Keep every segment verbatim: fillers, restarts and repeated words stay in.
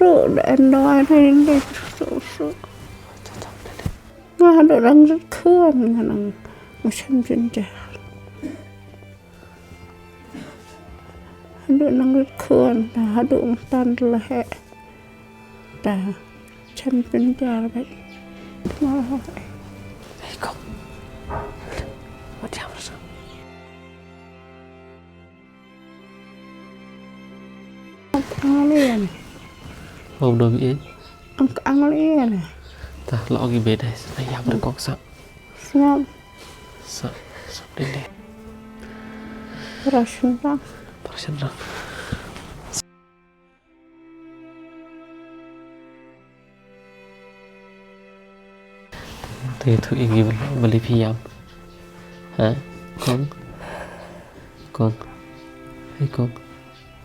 Ruh da en dawai ne ne ruh ruh. Nga haduh nang rit khun nga nang, nga shem jynjar. Haduh nang rit khun, haduh ngtan la heh. Ta shem jynjar bad. Hei kong. Wat jam rasa. Ang lian. Hom dom i. Ang ang lian. Ta lo gi bed ai. Sa ya ber kok sa. Sngap. Sa sa dele. Prashan ra. Prashan ra. Te thu i ngi bali phi yam. Ha? Kong. Kong. Hei kong.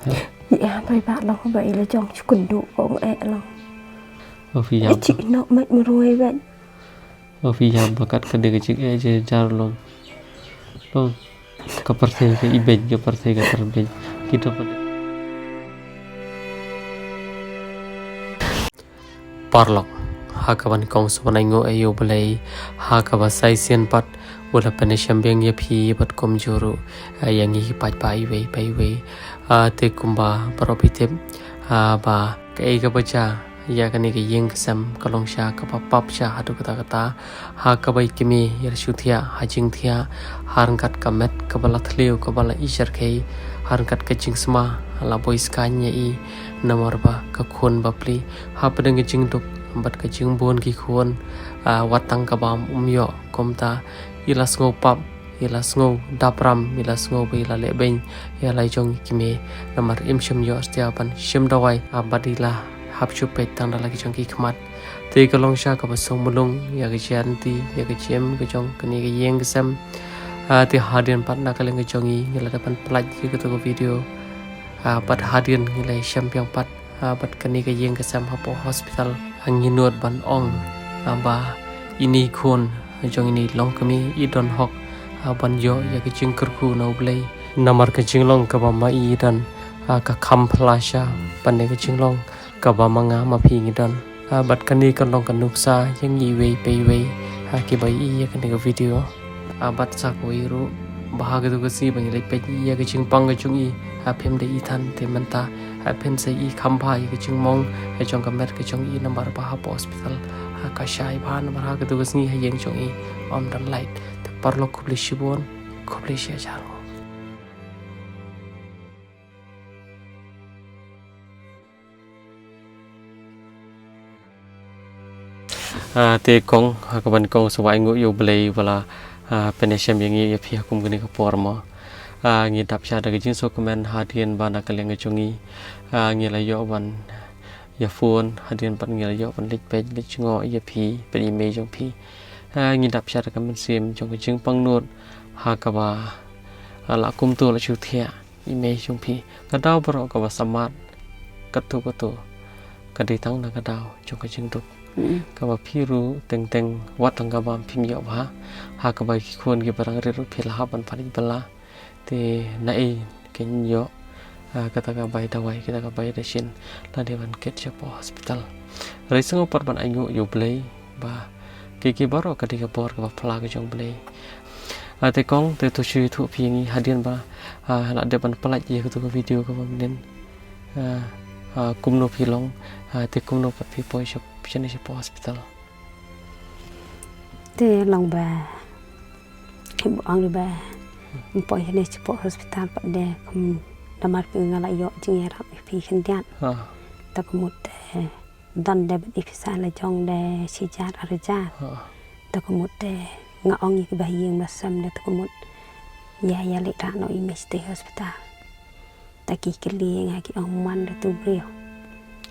Ha? I a bai ba long ba i la jong chukun du kong e long. O phi yam. Chi no mai mroi ba. O phi yam ba kat ka de ka chik e je jar long. Long. Ka pyrthei ka ibeiñ, ka pyrthei ka tyrbiñ. Kita pada. Parlok, ha kaban kong sa ban ainguh ïa u Blei, ha kaba sa shisien pat u la pynïashem biang ïa phi bad kumjuh ruh ïa ngi pat ba iwei pa iwei. Ah, te kumba baroh phi tip, ah, ba kaei kaba jia ïa kane ka ïing ka sem ka long sha kaba pap sha haduh katta katta. Ha kaba i kmie i la shu thiah ha jingthiah, ha ryngkat ka met kaba la thliew kaba la i sharkhei, ha ryngkat ka jingsma la boi skaiñ ïa i namar ba ka khun bapli. Hapdeng ka jingduk bad ka jingbun ki khun, ah, wat tang ka bam um ïoh, kumta i la sngew pap, i la sngew dap ram, i la sngew ba i la leh beiñ ïa la i jong i kmie namar im shym ïoh stia ban shim dawai, ah, bad i la hap shu peit tang da la ki jong ki khmat. Te ka long sha kaba sngewmlung ïa ka jia lynti, ïa ka jingim ka jong kane ka ïing ka sem. Ah, te hadien pat na ka liang ka jong i ngi la dep ban pynlait ïa katu ka video. Ah, bad hadien ngi la shem biang pat, ah, bad kane ka ïing ka sem hapoh hospital. Ah, ngi nud ban ong, ah, ba ine i khun jong ine i longkmie i don hok, ah, ban ïoh ïa ka jingkyrkhu na u Blei. Namar ka jinglong kaba ma i don, ah, ka kham phylla sha ban ïa ka jinglong kaba ma nga ma phi ngi don. Ah, bad kane kan long ka nuksa ïa ngi iwei pa iwei, ah, kiba ïohi ïa kane ka video. Ah, bad sa kawei ruh ba ha katu ka sngi ba ngi leit peit ïa ka jingpang ka jong i, ah, phim da i than te mynta, ah, phin sa i kham bha ïa ka jingmong, ah, jong ka met ka jong i namar ba hapoh hospital, ah, ka shai bha namar ha katu ka sngi ha ïing jong i ym don light. Te parlok khublei shibun, khublei shihajar. Ah, te kong, ha kaban kong sa wai nguh ïa u Blei ba la, ah, pynïashem ïa ngi ïa phi ha kum kane ka por mo. Ah, ngi dap shah da ka jingsngewkmen hadien ba na ka liang ka jong ngi, ah, ngi la ïoh ban ïa phone, hadien pat ngi la ïoh ban leit peit leit jngoh ïa phi bad i mei jong phi. Ah, ngi dap shah da ka mynsiem jong ka jingpangnud ha kaba, ah, la kumto la shu thiah i mei jong phi. Ka daw baroh kaba sumar katto katto ka dei tang na ka daw jong ka jingduk. Mm. Kaba phi ruh teng teng wat tang ka bam phim ïoh bha. Ha kaba ki khun kiba dang rit ruh phi la hap ban pynleit bylla. Te naei kin ïoh, ah, kata ka bai dawai, kata ka bai dashin lane ban kit shapoh hospital. Hynrei sngew pat ban ainguh ïa u Blei ba ki ki baroh ka dei ka bor kaba phylla ka jong u Blei. Ah, te kong, te to shu ïathuh phi ïa ngi hadien ba, ah, la dep ban pynlait ïa katu ka video kaba mynnin. Ah, ah, kumno phi long, ah, te kumno pat phi poi shap, shane shapoh hospital. Te long ba, ba ong ba, ym poi shane shapoh hospital pat de, kum namar phi nga la ïoh jingïarap ïa phi khyndiat. Ah. Ta ka mut te, don de bad i pisa la jong de shi hajar ar hajar. Ha. Ta ka mut te nga ong ïa ki ba ha ïing ba sem de ta ka mut ïa ïa leit rah noh i mei shatei hospital. Ta ki kylli nga ki ong man da tu briew.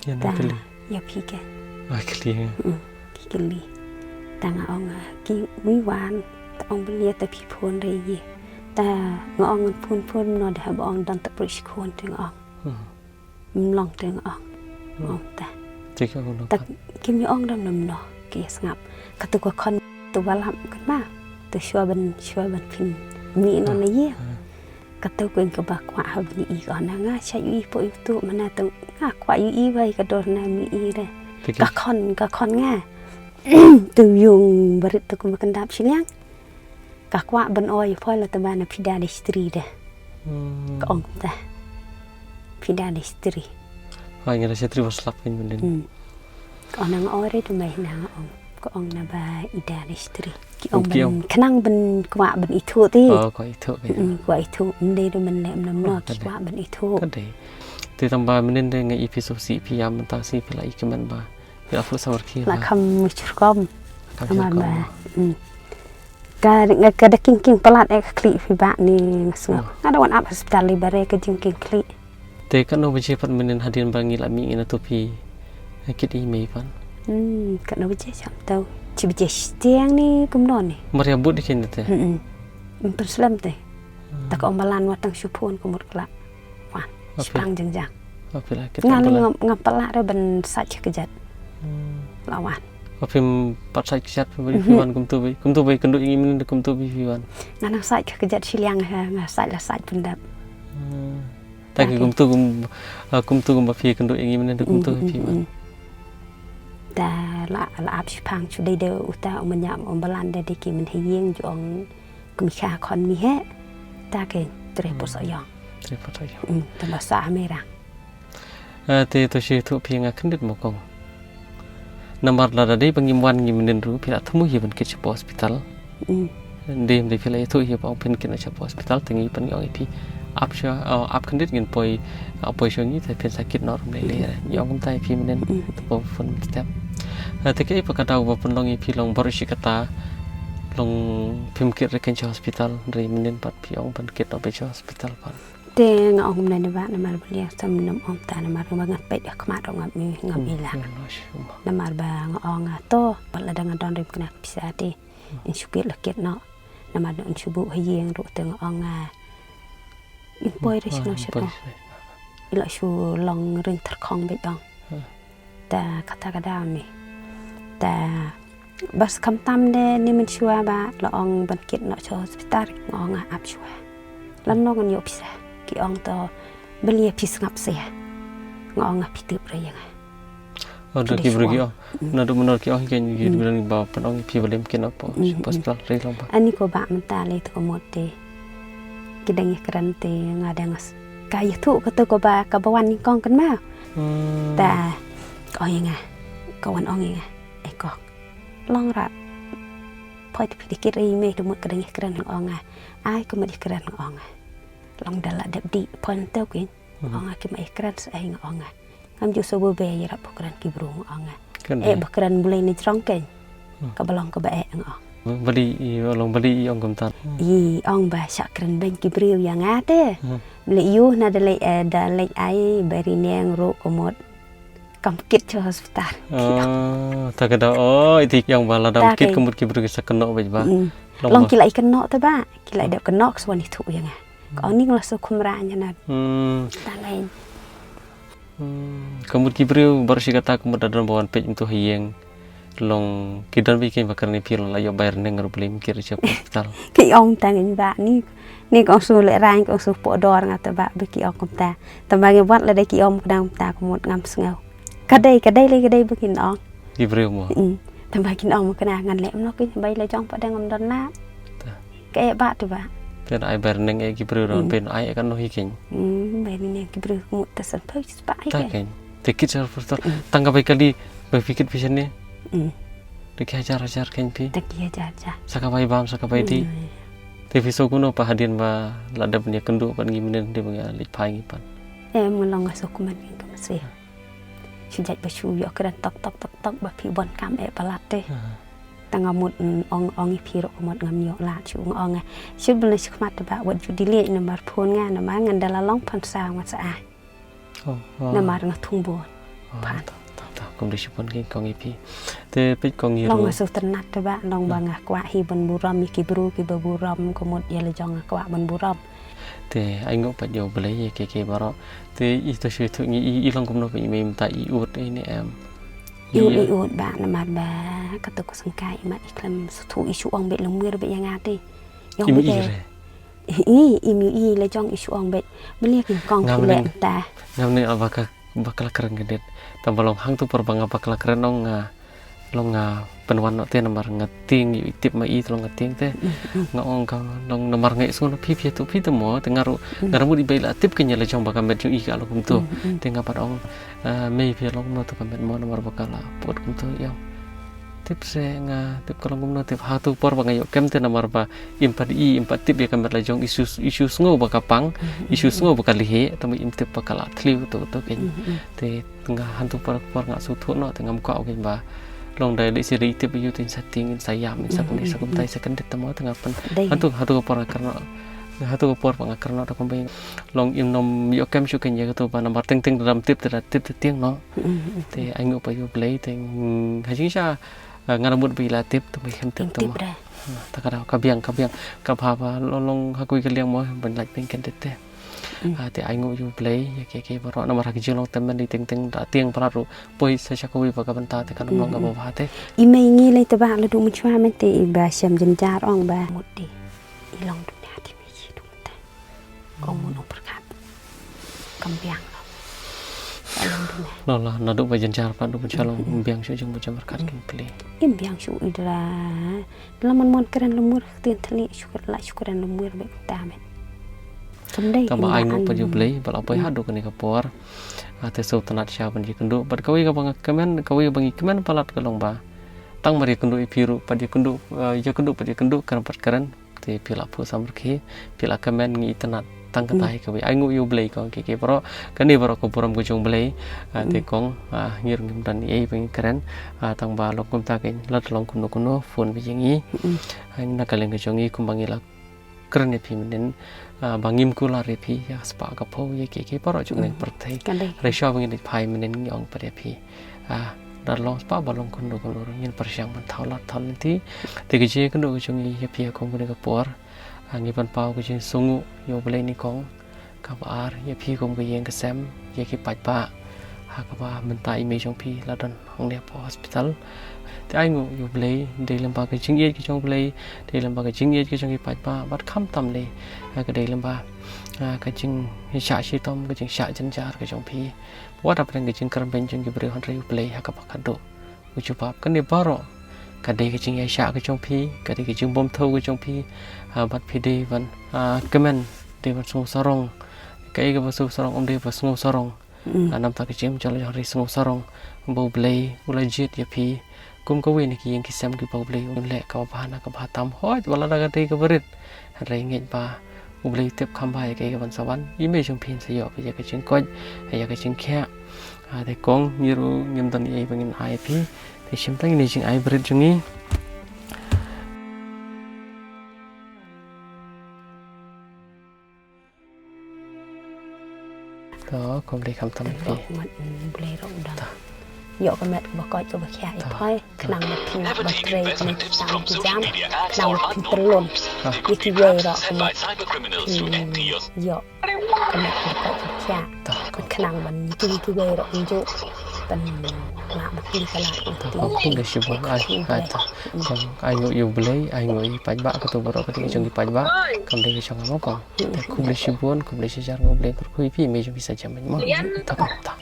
Ïa na kylli. Ïa phi ke. Ah, kylli nga. Mm, ki kylli. Ta nga ong, ah, ki wi wan ta ong beli ta phi phone re ye. Ta nga ong phone phone no de ha ba ong don ta pris khon te nga ong. Hmm. Mlong te nga ong. Hmm. Ong ta. Te ka ong ta pat. Kim ïa ong dam dam no ki sngap. Katu ka khon tu ba lam kan ma. Tu shwa ban, shwa ban phin. Mi no na ye. Hmm. Kata keiñ kaba kwah ha bani i ka na nga sha yu i po yu tu mana tu nga kwah yu i bai ka dor na mi i re. Ka khon, ka khon nga. Tu yung barit tu kuma kendap shiliang. Ka kwah ban oi poi la taba na pida de stri de. Ka ong ta. Pida de stri. Hai nga da stri ba slap kan bendin. Ka ong nang ore tu mai nang ong. Ka ong na ba ida de stri. Ki ong ban kenang ban kwah ban ithu ti. Oh, kwah ithu kan. Kwah ithu mende tu men le mnam no ki kwah ban ithu. Kan dei. Te tang ba menen de nga ipi so si pi yam ta si pi la i kemen ba. Ya fu samar ki la kham churkom. Kham churkom. Ka, ka da king king palat eh ka klik phi ba ni nga sngew. Nga da wan ap hospital li bare ka jing king klik. Te kano ba je pat menen hadien ba ngi la mi ngi na tu phi. Kit i mei pan. Hmm, kano ba je cham tau. Chi ba je stiang ni kumno ni. Maria bud di kin te. Hmm. Ym pynslem te. Ta ka ong balan watang shu phone kumut kla. Wan. Shipang jeng jang. Nga li ngam, ngam pala re ban sait kjat. La wan. Apim pat sait kjat phi wan kumtu bi. Kumtu bi kendu ing imin kumtu bi phi wan. Nga nang sait kjat shiliang ha nga sait la sait pendap. Ta ki kumtu kum, kumtu kum ba phi kendu ing imin kumtu bi phi wan. Ta la, la ap shipang chu dei de uta um nyam um balan de de ki men heying jong. Kami kha khon mi he. Ta ke tre por so yong. Tre por so yong. Hmm, ta ba sa me rang. Te to shi thu phi nga khndit mo kong. Namar la da dei ba ngim wan ngim nen ru phi la thmu hi ban kit sha hospital. Hmm. Dei dei phi la thu hi ba phin kit sha hospital te ngi pan ngi ong phi. Ap sha, ap khndit ngin poi, ap poi sha ngi te phin sa kit nor me le. Ngi ong kumta phi menen. Te po phone step. Te ke pa ka dau ba pun long phi long bor shi kata. Long phim kit re ken sha hospital re menen pat. Phi ong ban kit no phi sha hospital pan. Te nga ong kumne ne ba namar ba liang sam nam ong ta namar ba ngan peit khmat ong ngam i ngam i la. Namar ba nga ong nga to ba la dang don rim kena pisa te. In shu kit la kit no. Namar don shu bu ha yeng ru te nga ong nga. In poi re shino shino. Ila shu long ring tharkhong beit ong. Ta kata ka daw ni. Ta bas kam tam de ni men shua ba la ong ban kit no sha hospital nga ong nga ap shua. Lan no ngan yo pisa ki ong to beli pis ngap sia. Nga ong nga pitip re yang. Ada ki beri ki ong. Na du menor ki ong ki ni ki bilang ba pen ong pi balem kit no po hospital re long ba. Ani ko ba mental itu ko mot de. Ki dang ïakren te nga dang ka ïathuh kata ko ba ka ba wan nyngkong kan ma. Ta ka ong ïa nga ka wan ong ïa nga. Eh kok long rat. Poi te phi dikit ri me te mut ka dang ïakren nga ong nga. Ai ka mut ïakren nga ong nga. Long da la dep di poi ntew kin. Ong nga ki ma ïakren sa ai nga ong nga. Ngam ju shu ba be ïarap ba kren ki bru nga ong nga. Eh ba kren bulai ni jrong ken. Ka ba long ka ba eh nga ong. Bali i long bali i ong kumta. I ong ba sha kren beng ki bru ïa nga te. Bali yu na da lei eh da lei ai beri neng ru kumut. Kam kit sha hospital. Ta ka da o iti ong ba la dam kit kumut ki bru ki sa keno ba ba. Long ki la i keno te ba ki la i dep keno ka swan i thu ïa nga. Ka ong ning la su khumra nya na. Tangai. Ka mut ki briew bar shi kata ka mut da don ba wan peit mynta ha ïing. Long ki don ba ki ba kren ïa phi long la ïoh bai rneng ruh blei mynta ki rishap hospital. Ki ong tang ïa ba ni. Ni ka ong su leh rang ka ong su poh dor nga ta ba ba ki ong kumta. Tang ba ngi wat la dei ki ong kdang kumta ka mut ngam sngew. Ka dei ka dei lei ka dei ba kin ong. Ki briew mo. Tang ba kin ong mo kna ngan leh mno kin bai la jong pa dang ngam don la. Ka eh ba tu ba. Pyn ai bai rneng eh ki briew ro pyn ai eh kan no hi kin. Bai rneng ki briew ka mut ta san pau spa ai kin. Te kit sar pur tor. Tang ka bai kali bai phi kit phi shane. Te ki hajar hajar kein phi. Te ki hajar hajar. Sa ka bai bam sa ka bai di. Te phi so kuno pa hadien ba la dep ne kendu pan ngi menen de ba nga leit phai ngi pan. Em nga long nga so kuman ngi ka masi. Shu jait ba shu ïoh kren tok tok tok tok ba phi bon kam eh palat te. Tang nga mut ong ong i phi ro ka mut ngam ïoh la shu ong ong. Shu bela shu khmat ba wat ju delete namar phone nga namar ngan da la long phan sa ngan sa ai. Namar nga thung bun. Phan. Ta ta kum de shu pon king kong i phi. Te peit kong i ro. Long nga su ternat te ba long ba nga kwah hi ban burom i ki bru ki ba burom ka mut ïa la jong nga kwah ban burom. Te ai ngok pat ïa u Blei ïa ke ke baroh. Te i to shu thu ngi i long kumno peit i mei mynta i ut i ne em. I ut i ut ba namar ba kata ko sengkai i mat i klem su thu i shu ong beit lem wir beit ïa nga te. Ïong beit i re. I, im ïohi la jong i shu ong beit. Balei ki kong ki leh mynta. Ngam ne ba ka, ba ka la kren ka dei. Tang ba long hangtu por ba nga ba ka la kren ong nga, long nga pynwan noh te namar nga tieng ïa i tip ma i te long nga tieng te. Nga ong ka long namar nga ïohsngew na phi phi tu phi te mo te nga ruh nga ruh mut i ba i la tip kane la jong ba ka met jong i ka long kumtu. Te nga pat ong, ah, mei phi long kumno tu ka met mo namar ba ka la put kumtu ïa. Tip se nga tip ka long kumno tip ha tu por ba nga ïoh kem te namar ba im pat i im pat tip ïa ka met la jong i shu, i shu sngew ba ka pang, i shu sngew ba ka lieh, tang ba im tip ba ka la thliew tu tu ken. Te nga hantu por por nga shu thuh noh te ngam kwah ken ba long dei lei si dei tip ïa u te in sa tieng in sa ïam in sa kumne sa kumtai sa kyndit te mo te nga pyn. Hantu hantu ka por nga kren noh. Hantu ka por ba nga kren noh te kumba long im nym ïoh kem shuh ken ïa ka tu ba namar teng teng da dam tip te da tip te tieng noh. Te ai nguh pat ïa u Blei te ha jingshisha, ah, nga da mut ba i la tip te ba i khlem tip te mo. Tip re. Ah, ta ka daw ka biang ka biang ka bha ba long long ha kawei ka liang mo ban lait pynken te te. Ah, te ai nguh ïa u Blei ïa ki ki baroh namar ha ki jinglong tymmen dei teng teng da tieng palat ruh poi sa sha kawei ba ka bynta te kan long ka ba bha te. I mei ngi lei te ba la du mynshwa men te i ba shem jynjar ong ba mut dei i long dunia dei mei ji du mynta. Kong mun ong pyrkhat kam biang. Ka long dunia. Lo la naduh ba jynjar pat du mynshwa long biang shuh jong ba jam pyrkhat kin pli. Im biang shuh i dra. Lam mon mon kren lumur ktien thli shu la shu kren lumur beit ta beit. Kam dei. Tang ba ai nguh pat ïa u Blei ba la poi haduh kane ka por. Ah, te sngewtynnat sha ban ïakynduh bad kawei kaba nga kmen kawei ba ngi kmen palat ka long ba tang mar ïakynduh ïa phi ruh pat ïakynduh, ah, ïakynduh pat ïakynduh kren pat kren. Te phi la phuh samrkhie phi la kmen ngi itynnat tang kata hi kawei ai nguh ïa u Blei kong ki ki baroh kane baroh ka burom ka jong u Blei. Ah, te kong, ah, ngi ruh ngim don ei ba ngi kren. Ah, tang ba long kumta kein la long kumno kumno phone ba jong ngi. Ah, na ka liang ka jong ngi kumba ngi la kren ïa phi mynnin, ah, ba ngim kular ïa phi ïa spah ka phew ïa ki ki baroh jong ngi pyrthei. Hynrei shuwa ba ngin leit phai mynnin ngi ong pat ïa phi. Ah, da long spah ba long kumno kumno ruh ngin pyrshang ban thaw lad thaw lynti. Te ka jingïakynduh ka jong ngi ïa phi ha kum kane ka por. Ah, ngi pynpaw ka jingsngewnguh ïa u Blei ne kong. Kaba ar ïa phi kum ka ïing ka sem ïa ki paidbah. Ha kaba mynta i mei jong phi la don hangne hapoh hospital. Te ai nguh ïa u Blei dei lem bad ka jingïeit ka jong u Blei dei lem bad ka jingïeit ka jong ki paidbah bad khamtam lei. Ha ka dei lem bad, ah, ka jingshah shitom ka jingshah jynjar ka jong phi. Wat hapdeng ka jingkyrmen jong ki briew hynrei u Blei ha kaba khatduh u jubab kane baroh. Ka dei ka jingïaishah ka jong phi ka dei ka jingbymthaw ka jong phi. Ah, bad phi dei ban, ah, kmen dei ban sngewsarong. Kaei kaba sngewsarong ym dei ba sngewsarong. Ah, namta ka jingim jong la jong hynrei sngewsarong ba u Blei u la jied ïa phi. Kum kawei na ki ïing ki sem kiba u Blei un leh kaba bha na kaba tam hooid wat lada ka dei kaba rit. Hynrei ngeit ba u Blei u tip kham bha ïa kaei kaban sa wan. I mei jong phi in sa ïoh ïa ka jingkoit ïa ka jingkhiah. Ah, te kong ngi ruh ngim don ei ba ngin ai ïa phi. Te shim tang ine jingai barit jong ngi. To, khublei khamtam ïa phi. Ïoh ka met kaba koit kaba khiah ïa phi. Khnang ba phin nang ban trei khnang ba phin jam khnang ba phin pynlong ïa kiwei ruh ka met. Ïoh ka met kaba koit kaba khiah. Khnang ban ïa kiwei ruh kin juh ban lah ban pynlong ka lad. Khublei shibun ai. Ai nguh ïa u Blei, ai nguh ïa i paidbah, kato baroh ka dei ka jong i paidbah. Kam dei ka jong nga mo kong. Te khublei shibun, khublei shihajar, nga u Blei un kyrkhu ïa phi, i mei jong phi sa jem mo. Ta, ta, ta.